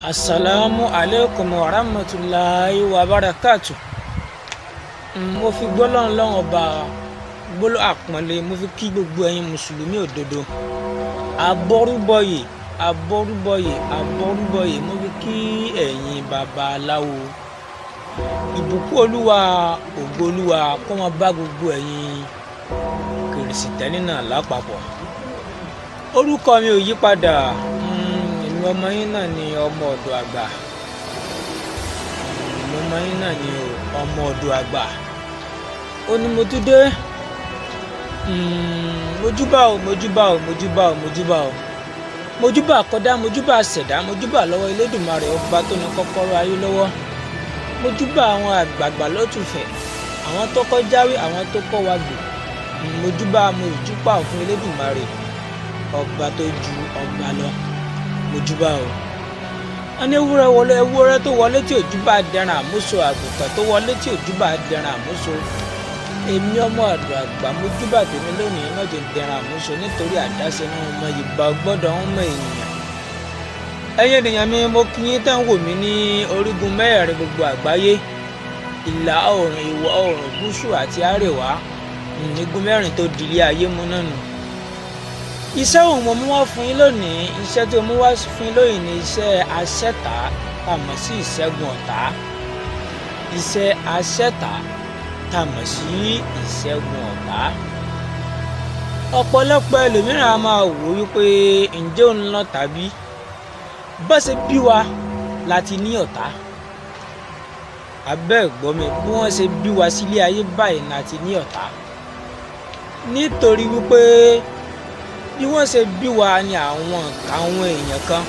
Asalaamu aleykum wa rahmatulahi wa barakatu. Mo fi gbólóhùn lọ́wọ́n ọba, gbólóhùn àpọ́nlé, mo fi kí gbogbo ẹ̀yin mùsùlùmí òdodo. Abọ́rúbọyè, abọ́rúbọyè, abọ́rúbọyè, mo fi kí ẹ̀yin babaláwo. Ìbùkún Olúwa, ògo Olúwa kó máa bá gbogbo ẹ̀yin kìrìsìtẹ́nì náà lápapọ̀. Orúkọ mi ò yí padà, èmi ọmọ yín náà ni, ọmọ ọ̀dọ̀ àgbà. Èmi ọmọ yín náà ni ọmọ ọ̀dọ̀ àgbà. Ó ní mo tún dé. Mojúbà o, mojúbà o, mojúbà o, mojúbà o. Mojúbà kọ́dá, mojúbà ṣẹ̀dá, mojúbà lọ́wọ́ Elédùmarè ọba tó ní kọ́kọ́rọ́ ayé lọ́wọ́. Mojúbà àwọn àgbààgbà lọ́tùfẹ̀, àwọn tó kọ́ jáwé, àwọn tó kọ́ wa gbò. Mojúbà, mojúbà fún Elédùmarè ọba tó ju ọba lọ. Mojúbà o. Wọ́n ní ewúrẹ́ wọlé, ewúrẹ́ tó wọlé tí òjúbà dẹran àmúso, àgùntàn tó wọlé tí òjúbà dẹran àmúso. Èmi ọmọ ọ̀dọ̀ àgbà, mojúbà tèmi lónìí, má jẹ́ dẹran àmúso, nítorí àdáṣe náà ọmọ ìbá gbọ́dọ̀ ọmọ ènìyàn. Ẹ̀yin ènìyàn mi, mo kí yín tẹ́ ń wò mí ní orígun mẹ́rẹ̀ẹ̀rin gbogbo àgbáyé: ìlà oòrùn, ìwọ̀ oòrùn, gúúsù àti àríwá. Igun mẹ́rin tó di ilé ayé mú náà nù. Iṣẹ́ òun mo mú wá fún yín lónìí. Iṣẹ́ tí mo mú wá fún yín lónìí ni iṣẹ́ aṣẹ́ta tá a mọ̀ sí ìṣẹ́gun ọ̀tá. Iṣẹ́ aṣẹ́ta tá a mọ̀ sí ìṣẹ́gun ọ̀tá. Ọ̀pọ̀lọpọ̀ ẹlòmíràn á máa wò wípé ǹjẹ́ òun lọ tàbí bá ṣe bí wa láti ní ọ̀tá. Abẹ́ ẹ̀gbọ́n mi, bí wọ́n ṣe bí wa sílé ayé báyìí láti ní ọ̀tá. Nítorí wípé bí wọ́n ṣe bí wa ni àwọn èèyàn kan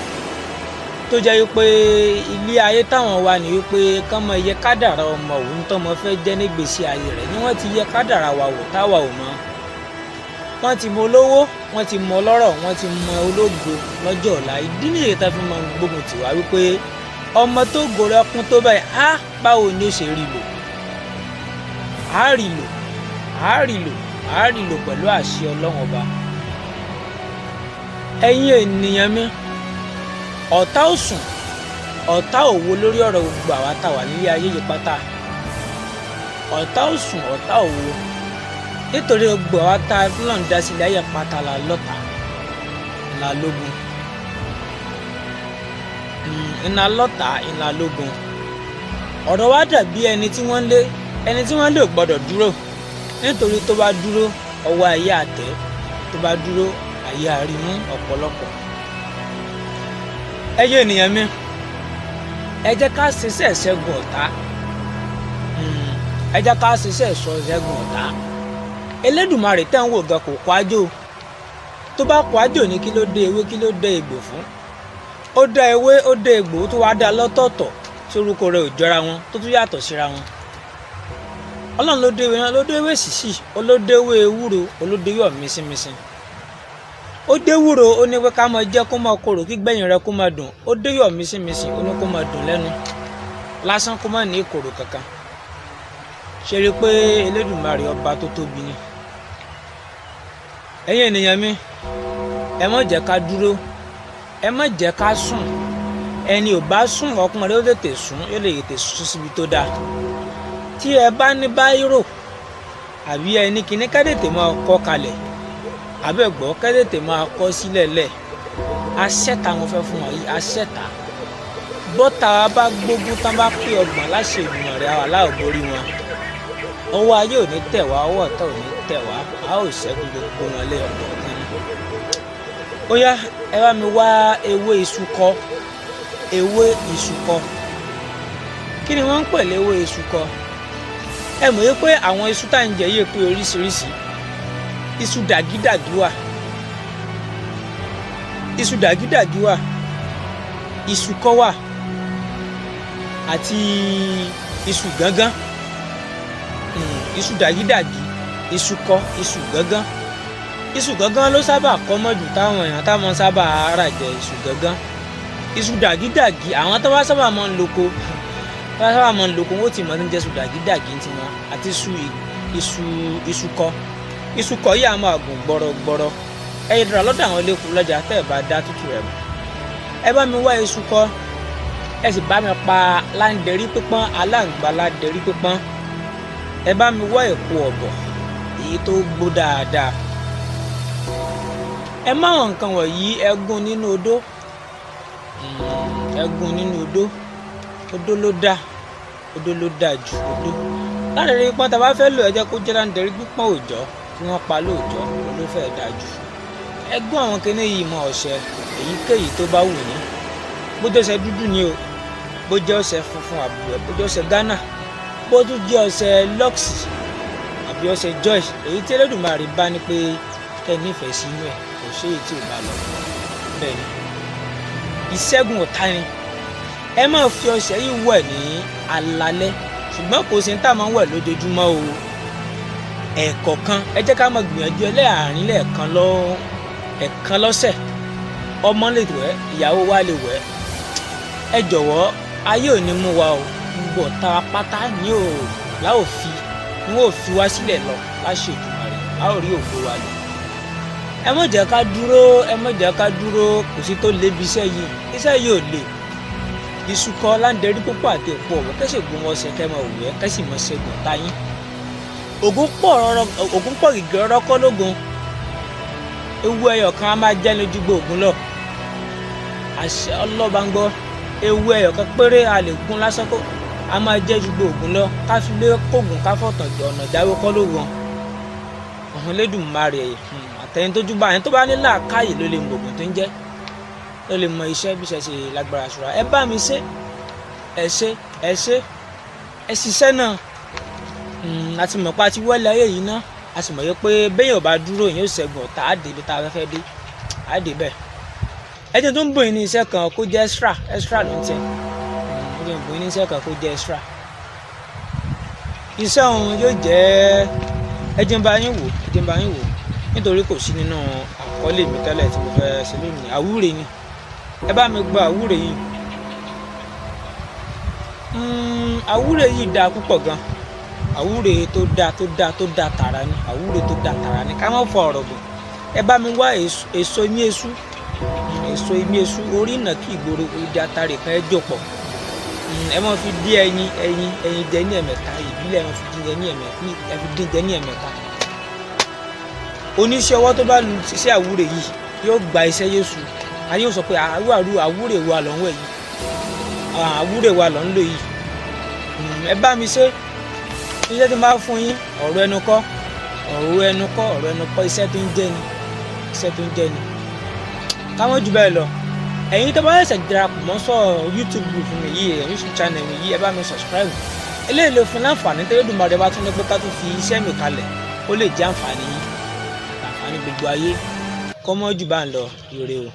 tó jẹ́ wípé ilé ayé táwọn wà ní wípé kán mọ iye kádàrá ọmọ òun tọmọ fẹ́ jẹ́ nígbèésí ayé rẹ̀ ni wọ́n ti yẹ kádàrá wa wò táwa ò mọ̀. Wọ́n ti mọ olówó, wọ́n ti mọ ọlọ́rọ̀, wọ́n ti mọ ológo lọ́jọ́ ọ̀la. Ìdí nìyí tá fi máa ń gbógun tì wá wípé ọmọ tó gòrò ẹkún tó báyìí á, báwo ni ó ṣe rí lò? Á rí lò, á rí lò, á rí lò pẹ̀lú àṣẹ Ọlọ́run ọba. Ẹ̀yin ènìyàn mi, ọ̀tá ò sùn, ọ̀tá ò wo lórí ọ̀rọ̀ gbogbo àwa tá wà nílé ayé yìí pátá. Ọ̀tá ò sùn, ọ̀tá ò wo, nítorí gbogbo àwa tá a lọ́n dá sílé ayé pátá la lọ́ta, la lógun, iná lọ́ta, iná lógun. Ọ̀rọ̀ wa dàbí ẹni tí wọ́n lé. Ẹni tí wọ́n lé ò gbọ́dọ̀ dúró, nítorí tó bá dúró, ọwọ́ ayé àtẹ́. Tó bá dúró, ayé àrímú ọ̀pọ̀lọpọ̀. Ẹ̀yin ènìyàn mi, ẹ jẹ́ ká ṣiṣẹ́ ìṣẹ́gun ọ̀tá. Ẹ jẹ́ ká ṣiṣẹ́ ìṣẹ́gun ọ̀tá. Elédùmarè tẹ́ ń wò gan kò kó ájò. Tó bá kó ájò ní, kí ló dé ewé, kí ló dé egbò fún? Ó dá ewé, ó dé egbò, ó tún wá dá lọ́tọ̀ọ̀tọ̀ tí orúkọ rẹ̀ ò jọra wọn, tó tún yàtọ̀ síra wọn. Ọlọ́run ló dé ewé náà, ló dé ewé ṣìṣì, ó ló dé ewé ewúro, ó ló dé ewé ọ̀mísínmisín. Ó dé ewúro, ó ní pé ká máa jẹ́ kó máa korò, kí gbẹ̀yìn rẹ̀ kó máa dùn. Ó dé ewé ọ̀mísínmisín, ó ní kó máa dùn lẹ́nu lásán, kó má ní ìkorò kankan. Ṣe rí i pé Elédùmarè ọba tó tóbi ni? Ẹ̀yin ènìyàn mi, ẹ má jẹ́ ká dúró, ẹ má jẹ́ ká sùn. Ẹni ò bá sùn, ọkùnrin rẹ̀ ó tètè sùn, yóò lè tètè sùn síbi tó dáa. Tí ẹ bá ní báírò àbí ẹni kíní, ká tètè máa kọ kalẹ̀. Abẹ́gbọ́, ká tètè máa kọ sílẹ̀ lẹ̀. Aṣẹ́ta wọn fẹ́ fún wọn yìí, aṣẹ́ta bọ́tà bá gbógun tán, bá pé 30 láṣẹ ìgbìmọ̀ rẹ̀, àwọn aláwọ̀ borí wọn. Ọwọ́ ayé ò ní tẹ̀ wá, ọwọ́ ọ̀tá ò ní tẹ̀ wá, a ó ṣẹ́gun gbogbo wọn lé ọ̀kọ̀ọ̀kan ni. Ó yá, ẹ bá mi wá ewé iṣu kọ. Ewé iṣu kọ, kí ni wọ́n ń pè léwé iṣu kọ? Ẹ mọ̀ wípé àwọn iṣu tá à ń jẹ yìí pé oríṣiríṣi. Iṣu dàgídàgí wà, iṣu dàgídàgí wà, iṣu kọ́ wà àti iṣu gángan. Iṣu dàgídàgí, iṣu kọ́, iṣu gángan. Iṣu gángan ló sábà common jù táwọn èèyàn táwọn sábà rà jẹ, iṣu gángan. Iṣu dàgídàgí, àwọn tó bá sábà máa ń loko, tó bá sábà máa ń loko, wọ́n ti mọ̀ ní jẹ́ iṣu dàgídàgí tiwọn àti iṣu kọ́. Iṣu kọ́ yìí á máa gùn gbọ́rọ̀gbọ́rọ̀. Ẹ yẹ dọ̀rọ̀ lọ́dọ̀ àwọn eléku lọ́jà tẹ́ ẹ bá dá tútù rẹ̀ mọ́. Ẹ bá mi wá iṣu kọ́. Ẹ sì bá mi pa láǹdẹ̀rí pípọ́n, aláǹgbá láǹdẹ̀rí pípọ́n. Ẹ bá mi wá èpo ọ̀bọ̀ èyí tó gbó dáadáa. Ẹ má àwọn nǹkan wọ̀nyí, ẹ gún nínú odó. Ẹ gún nínú odó. Odó ló dáa, odó ló dáa jù. Odó láǹdẹ̀rí pípọ́n tá a bá fẹ́ lò, ẹ jẹ́ kó jẹ́ láǹdẹ̀rí pípọ́n òòjọ́ tí wọ́n pa lóòjọ́, ló fẹ́ dáa jù. Ẹ gún àwọn kinní yìí mọ́ ọṣẹ èyíkéyìí tó bá wù yín, bó jẹ́ ọṣẹ dúdú ni o, bó jẹ́ ọṣẹ funfun àbúrò, bó jẹ́ ọṣẹ Ghana, bó tún jẹ́ ọṣẹ Lux àbí ọṣẹ Joy, èyí tí Elédùmarè bá ní pé kẹ́ ẹ nífẹ̀ẹ́ sí inú ẹ̀, kò ṣe èyí tí ò bá lọ. Bẹ́ẹ̀ ni, ìṣẹ́gun ọ̀tá ni. Ẹ máa fi ọṣẹ yìí wẹ̀ ní alalẹ́, ṣùgbọ́n kò sí ní tá a máa ń wẹ̀ lójoojúmọ́ o. Ẹ̀ẹ̀kọ̀kan, ẹ jẹ́ ká máa gbìyànjú ẹ lẹ́àárín lẹ́ẹ̀kan lọ, ẹ̀ẹ̀kan lọ́sẹ̀. Ọmọ lè wẹ̀, ìyàwó wa lè wẹ̀. Ẹ jọ̀wọ́, ayé ò ní mú wa o. Gbogbo ọ̀tá wa pátá ní ò láò fi ní wọ́n ò fi wá sílẹ̀ lọ láṣẹ Èdùmàrè, a ó rí ògo wa lò. Ẹ má jẹ́ ká dúró, ẹ má jẹ́ ká dúró. Kò sí tó lébi iṣẹ́ yìí, iṣẹ́ yìí ò le. Iṣu kọ́ láǹdẹ̀rí púpọ̀ àti èpo ọ̀bọ̀ kẹ́sì gun ọṣẹ, kẹ́ máa wù ẹ́, kẹ́sì máa ṣẹ́gun ọ̀tá yín. Ògùn pọ̀ rọrọ, ògùn pọ̀ gìgì rọrọ kọ́ lógun. Ewu ẹyọ kan á máa jẹ́ lójú gbòògùn lọ. Àṣẹ ọlọ́ba ń gbọ́, ewu ẹyọ kan péré a lè gún lásán kó a máa jẹ́ ju gbòògùn lọ. Ká fi lé kóògùn, ká fọ̀tàn ọ̀nà jáwé kọ́ lógun ọ̀hún. Lédùmarè àtẹni tó júbà, ẹni tó bá ní làákàyè ló lè mọ ògùn tó ń jẹ́, ló lè mọ iṣẹ́ bí iṣẹ́ ṣe lágbára. Ṣùgbọ́n ẹ bá mi ṣe, ẹ ṣe, ẹ ṣe, ẹ ṣiṣẹ́ náà. A ti mọ̀ pé a ti wọlé ayé yìí ná, a sì mọ̀ yẹ pé béèyàn ò bá dúró, èèyàn ò ṣẹ́gun ọ̀tá. Á dé ibi tá a fẹ́ dé, á dé bẹ́ẹ̀. Ẹ jẹ́ tó ń bò yín ní iṣẹ́ kan kó jẹ́ extra, extra ló ń tẹ̀. Ẹ jẹ́ ń bò yín ní iṣẹ́ kan kó jẹ́ extra. Iṣẹ́ òun yóò jẹ́, ẹ jẹ́ ń bá yín wò, ẹ jẹ́ ń bá yín wò, nítorí kò sí nínú àkọlé mi tẹ́lẹ̀ tí mo fẹ́ ṣe lónìí. Àwúre ni. Ẹ bá mi gba àwúre yìí. Àwúre yìí dáa púpọ̀ gan. Àwúre tó dáa, tó dáa, tó dáa tààrà ni. Àwúre tó dáa tààrà ni. Ká má fọ ọ̀rọ̀ gùn, ẹ bá mi wá èso imí esú, èso imí esú, orí ìnàkí ìgboro, ìdí atarè kan, ẹ jò pọ̀. Ẹ máa fi dín ẹyin, ẹyin, ẹyin jẹ ní ẹ̀mẹ́ta ìbílẹ̀. Ẹ máa fi dín jẹ ní ẹ̀mẹ́, ẹ fi dín jẹ ní ẹ̀mẹ́ta. Oníṣẹ́ ọwọ́ tó bá lu iṣẹ́ àwúre yìí yóò gba iṣẹ́ Yéṣu. Ayé yóò sọ pé àwúrò, àwúre wa lọ́ ń wẹ̀ yìí, àwúre wa lọ́ ń lò yìí. Ẹ bá mi ṣe iṣẹ́ tí mo bá fún yín, ọ̀rọ̀ ẹnu kọ́, ọ̀rọ̀ ẹnu kọ́, ọ̀rọ̀ ẹnu kọ́. Iṣẹ́ tó ń jẹ́ ni, iṣẹ́ tó ń jẹ́ ni. Káwọn jù bẹ́ẹ̀ lọ. Ẹ̀yin tó bá ṣẹ̀ṣẹ̀ darapọ̀ mọ́ sọ YouTube group mi yìí, YouTube channel mi yìí, ẹ bá mi subscribe. Eléyìí lè fún láǹfààní tẹ́lẹ̀ Èdùmàrè bá tún ní pé ká tún fi iṣẹ́ mi kalẹ̀, ó lè jẹ́ àǹfààní yín, àǹfààní gbogbo ayé. Kọ́mọ́ jù bá ń lọ. Ire o.